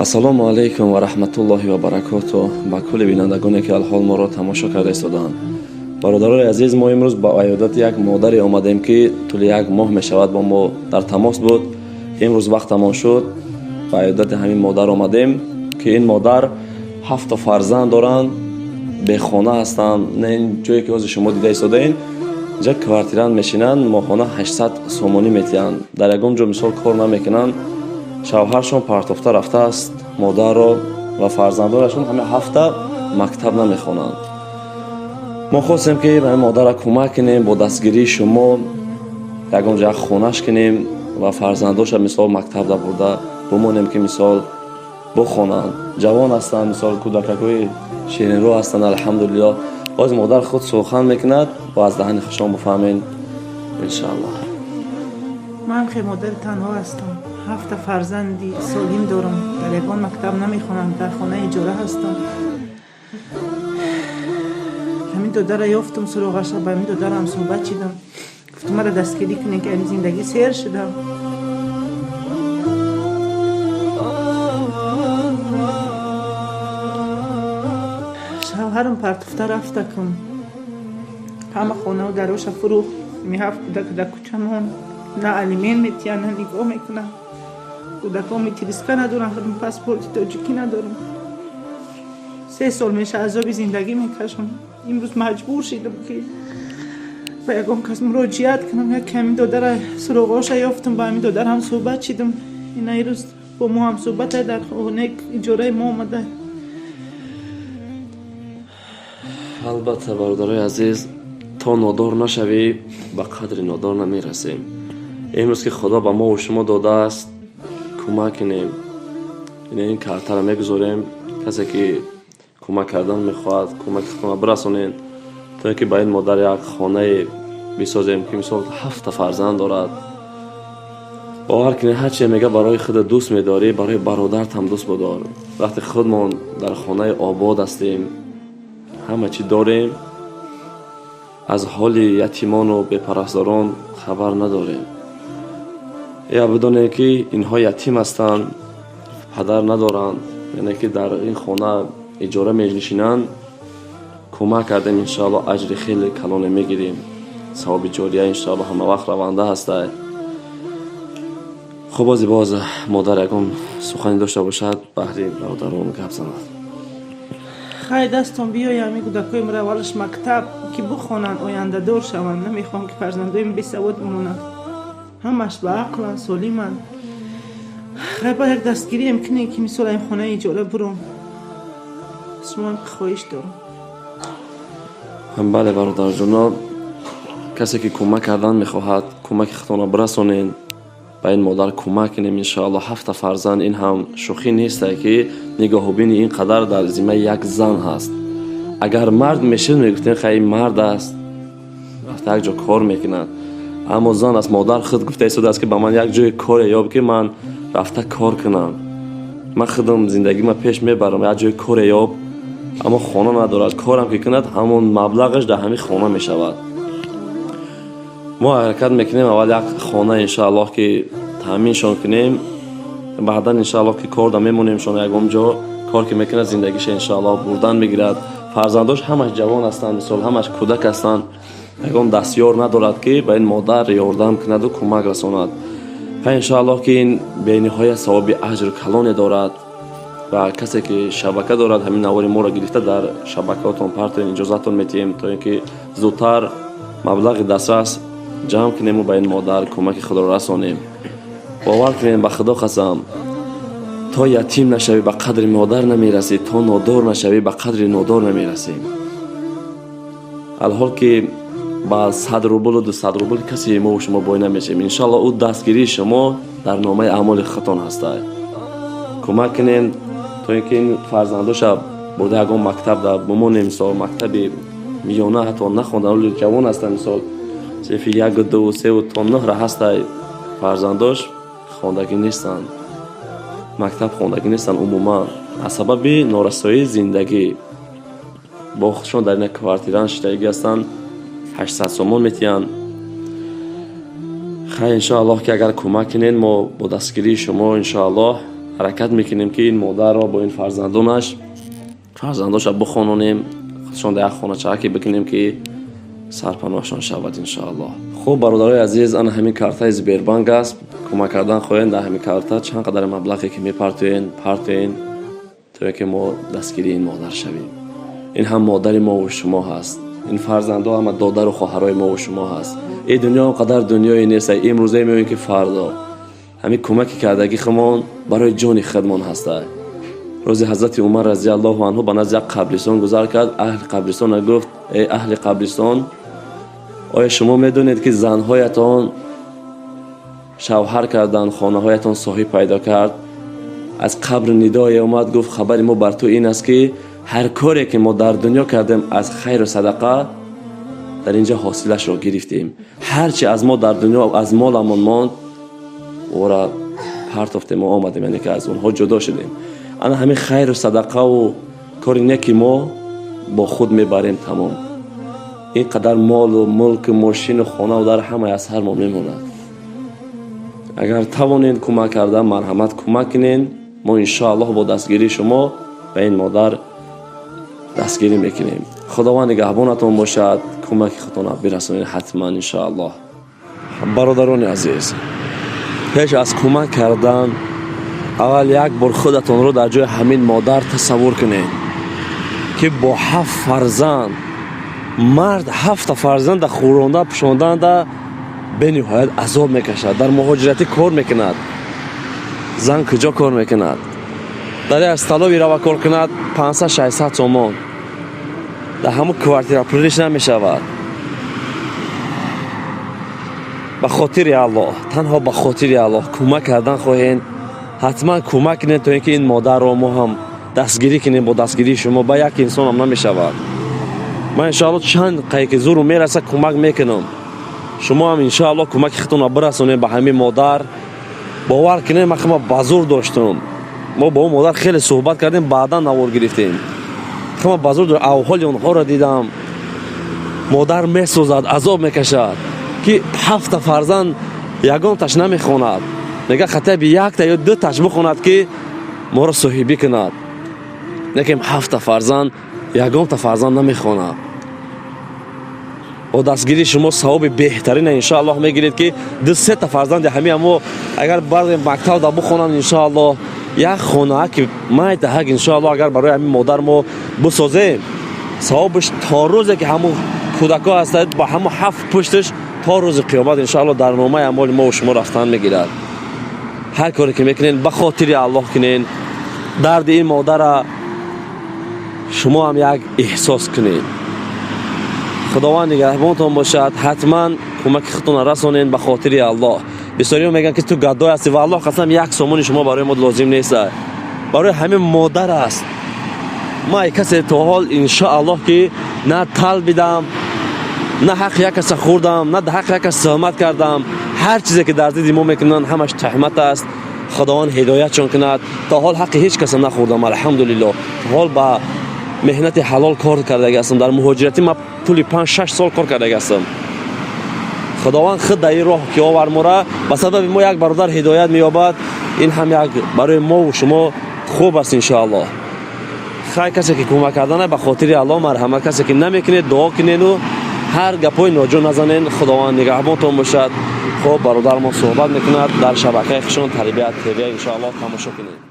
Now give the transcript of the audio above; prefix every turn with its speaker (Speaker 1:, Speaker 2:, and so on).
Speaker 1: Ассалому алайкум ва раҳматуллоҳи ва баракоту ба кулли бинандагоне, ки алҳол моро тамошо карда истодаанд. Бародарони азиз, мо имрӯз ба аёдати як модаре омадем, ки тӯли як моҳ мешавад бо мо дар тамос буд. Имрӯз вақтамон шуд, ба аёдати ҳамин модар омадем, ки ин модар ҳафто фарзанд доранд, бехона ҳастанд. На ин ҷое, ки ҳозир шумо дида истодаед, инҷа квартирант мешинанд, моҳона 800 сомонӣ метиҳанд. Дар ягон ҷо мисол кор намекунанд. Шавҳаршон партофта рафтааст модарро ва фарзандонашон ҳама ҳафта мактаб намехонанд. Мо хостем, ки ба ин модарро кӯмак кунем, бо дастгирии шумо ягон ҷо як хонаш кунем ва фарзандоша мисол мактабда бурда бимонем, ки мисол бихонанд. Ҷавон ҳастанд, мисол кӯдакакҳои ширинрӯ ҳастанд, алҳамдулиллоҳ. Боз модар худ сухан мекунад ва аз даҳани хушон бифаҳмед, иншааллоҳ.
Speaker 2: Ман хе модари танҳо ҳастам, ҳафта фарзанди солим дорам, дар ягон мактаб намехонам, дар хонаи иҷора ҳастам. Ҳамин додара ёфтам, суроғаша, ба ҳамин додарам суҳбат шидам, гуфтам, мара дастгирӣ кунед, ки ами зиндагӣ сер шудам. Шавҳарам партофта рафта кун, ҳама хонаву дароша фурӯхт. Ми ҳафт кӯдак дар кӯча монд, на алимент метиҳанд, на нигоҳ мекунанд. Кӯдакон митириска надоранд, худам паспорти тоҷикӣ надорам. 3 сол меша азоби зиндагӣ мекашам. Имрӯз маҷбур шидам, ки ба ягон кас муроҷиат кунам. Як ҳамин додара суроғоша ёфтам, ба ҳамин додар ҳам суҳбат шидам. Ина ирӯз бо мо ҳам суҳбата, дар хонаи иҷораи мо омада.
Speaker 1: Албатта, бародарои азиз, то нодор нашавӣ, ба қадри нодор намерасем. Имрӯз ки Худо ба мову шумо додааст, кӯмак кунем. Ин картаро мегузорем, касе ки кӯмак кардан мехоҳад, кӯмаки худро бирасонед, то ин ки ба ин модар як хонае бисозем, ки мисол ҳафта фарзанд дорад. Бовар кунед, ҳар чизе мега барои худат дӯст медорӣ, барои бародарат ҳам дӯст бидор. Вақте худмон дар хонаи обод ҳастем, ҳама чӣ дорем, аз ҳоли ятимону бепарастдорон хабар надорем. Я бидонем, ки инҳо ятим ҳастанд, падар надоранд, яъне ки дар ин хона иҷора менишинанд. Кӯмак кардем, иншоалло, аҷри хеле калоне мегирем. Савоби ҷория, иншоалло, ҳама вақт раванда ҳастай. Хуб, бози боз модар ягон сухане дошта бошад, баҳри бародарон гап занад.
Speaker 2: Хай, дастон биёя, ами кӯдакҳои мара аввалаш мактаб ки бихонанд, ояндадор шаванд. Намехоҳам, ки фарзандоим бесавод бимонанд, ҳамаш ба ақланд, солиманд. Хай, ба як дастгирием кунем, ки мисол ин хонаи иҷора буром. Шумоам хоҳиш дорам.
Speaker 1: Бале, бародарҷоно, касе ки кӯмак кардан мехоҳад, кӯмаки худтонро бирасонед, ба ин модар кӯмак кунем, иншоалло. Ҳафта фарзанд ин ҳам шӯхӣ несте, ки нигоҳубини ин қадар дар зиммаи як зан ҳаст. Агар мард мешид, мегуфтем, хай, ин мард аст, рафта як ҷо кор мекунад, аммо зан аст. Модар худ гуфта истодааст, ки ба ман як ҷои коре ёб, ки ман рафта кор кунам, ман худам зиндагима пеш мебарам, як ҷои коре ёб. Аммо хона надорад, корам ки кунад, ҳамон маблағаш дар ҳамин хона мешавад. Мо ҳаракат мекунем, аввал як хона, иншоаллоҳ, ки таъминшон кунем, баъдан, иншоаллоҳ, ки корда мемонемшон, ягон ҷо кор ки мекунад, зиндагиша, иншоаллоҳ, бурдан мегирад. Фарзандош ҳамаш ҷавон ҳастанд, мисол ҳамаш кӯдак ҳастанд, ягон дастёр надорад, ки ба ин модар ёрдам кунаду кӯмак расонад. Ва иншоаллоҳ, ки ин бениҳоят савоби аҷру калоне дорад. Ва касе ки шабака дорад, ҳамин навори моро гирифта дар шабакаотон партоен, иҷозатон метиҳем, то ин ки зудтар маблағи дастрас ҷамъ кунему ба ин модар кӯмаки худро расонем. Бовар кунем, ба Худо қасам, то ятим нашавӣ, ба қадри модар намерасӣ, то нодор нашавӣ, ба қадри нодор намерасӣ. Алҳол ки ба 100 рублу 200 рубл касе мову шумо бой намешем. Иншоалло, ӯ дастгирии шумо дар номаи аъмоли худтон ҳастай. Кӯмак кунем, то ин ки ин фарзандоша бурда ягон мактаб да бимонем. Мисол, мактаби миёна ҳатто нахондан, ҷавон ҳастанд, мисол синфи яку дуву севу то нӯҳра ҳастай. Фарзандош хондагӣ нестанд, мактаб хондагӣ нестанд умуман, аз сабаби норасоии зиндагӣ. Бо худшон дар ина квартиран шиштагӣ ҳастанд, 800 сомон метиҳанд. Хай, иншоаллоҳ, ки агар кӯмак кунед, мо бо дастгирии шумо, иншоаллоҳ. Ҳаракат мекунем, ки ин модарро бо ин фарзандонаш, фарзандоша бихононем, худшон дар як хоначааке бикунем, ки сарпаноҳшон шавад, иншоаллоҳ. Хуб, бародарои азиз, ана ҳамин картаи Сбербанк аст. Кӯмак кардан хоҳем, дар ҳамин карта чанд қадари маблағе ки мепартоен, партоен, то ки мо дастгирии ин модар шавем. Ин ҳам модари мову шумо ҳаст, ин фарзандо ҳама додару хоҳарои мову шумо ҳаст. Ин дунё он қадар дунёе нест, имрӯзае меоем, ки фардо. Ҳамин кӯмаки кардагӣ худмон барои ҷони худмон ҳаста. Рӯзи ҳазрати Умар разиаллоҳу анҳу ба назди як қабристон гузар кард. Аҳли қабристона гуфт: «Эй аҳли қабристон, оё шумо медонед, ки занҳоятон шавҳар карданд, хонаҳоятон соҳиб пайдо кард?» Аз қабр нидое омад, гуфт: «Хабари мо бар ту ин аст, ки ҳар коре ки мо дар дунё кардем аз хайру садақа, дар ин ҷо ҳосилашро гирифтем. Ҳар чи аз мо дар дунё аз моламон монд, ора партофтему омадем, яъне ки аз онҳо ҷудо шудем. Ана ҳамин хайру садақаву кори неки мо бо худ мебарем, тамом. Ин қадар молу мулку мошину хонаву дар ҳамаи аз ҳар мо мемонад. Агар тавонед кӯмак кардан, марҳамат, кӯмак кунед. Мо, иншоаллоҳ, бо дастгирии шумо ба ин модар дастгирӣ мекунем. Худованд нигаҳбонатон бошад. Кӯмаки худтона бирасонед ҳатман, иншоаллоҳ». Бародарони азиз, пеш аз кӯмак кардан аввал як бор худатонро дар ҷои ҳамин модар тасаввур кунед, ки бо ҳафт фарзанд, мард ҳафта фарзанда хӯронда пӯшонданда бениҳоят азоб мекашад, дар муҳоҷиратӣ кор мекунад. Зан куҷо кор мекунад? Дар як столовый рава кор кунад, 500-600 сомон, дар ҳамун квартира пулиш намешавад. Ба хотири Аллоҳ, танҳо ба хотири Аллоҳ кӯмак кардан хоҳем, ҳатман кӯмак кунед, то ин ки ин модарро мо ҳам дастгирӣ кунем. Бо дастгирии шумо ба як инсонам намешавад. Ман, иншоалло, чанд қае ки зуру мераса, кӯмак мекунам. Шумо ҳам, иншоалло, кӯмаки худтонро бирасонед ба ҳамин модар. Бовар кунед, ман хама ба зур доштум. Мо бо он модар хеле суҳбат кардем, баъдан навор гирифтем. Хама ба зур авҳоли онҳоро дидам. Модар месӯзад, азоб мекашад, ки ҳафта фарзанд ягонташ намехонад. Мега, хотя бы якта ё дуташ бихонад, ки моро соҳибӣ кунад. Лекин ҳафта фарзанд, ягонта фарзанд намехонад. Бо дастгирии шумо савоби беҳтарина, иншоаллоҳ, мегиред, ки ду сета фарзанди ҳамин мо агар баъзе мактабда бихонанд, иншоаллоҳ, як хонаа ки майдаҳак, иншоаллоҳ, агар барои ҳамин модар мо бисозем, савобиш то рӯзе ки ҳамун кӯдакҳо ҳастад, ба ҳамун ҳафт пушташ то рӯзи қиёмат, иншоаллоҳ, дар номаи амоли мо шумо рафтан мегирад. Ҳар коре ки мекунед, ба хотири Аллоҳ кунед. Дарди ин модара шумо ҳам як эҳсос кунед. Худованд нигаҳбонтон бошад. Ҳатман кӯмаки худтонро расонед ба хотири Аллоҳ. Бисёриҳо мегӯянд, ки ту гадой ҳастӣ. Ва Аллоҳ қасам, як сомони шумо барои мо лозим нест, барои ҳамин модар аст. Ма касе то ҳол, иншоаллоҳ, ки на талбидам, на ҳаққи як каса хӯрдам, на ҳаққи як кас туҳмат кардам. Ҳар чизе ки дар зидди мо мекунанд, ҳамаш туҳмат аст. Худованд ҳидоятшон кунад. То ҳол ҳаққи ҳеҷ каса нахӯрдам, алҳамдулилло. То ҳол ба меҳнати ҳалол кор кардаги ҳастам. Дар муҳоҷиратӣ ман тӯли 5-6 сол кор кардаги ҳастам. Худованд худ дар ин роҳ ки овар мора, ба сабаби мо як бародар ҳидоят меёбад, ин ҳам як барои мову шумо хуб аст, иншоаллоҳ. Хай, касе ки кӯмак кардана, ба хотири Аллоҳ, марҳамат. Касе ки намекунед, дуо кунеду ҳар гапҳои ноҷо назанен. Худованд нигаҳбонтон бошад. Хуб, бародармон суҳбат мекунад дар шабакаи хушон Тарбият ТВ, иншоаллоҳ, тамошо кунед.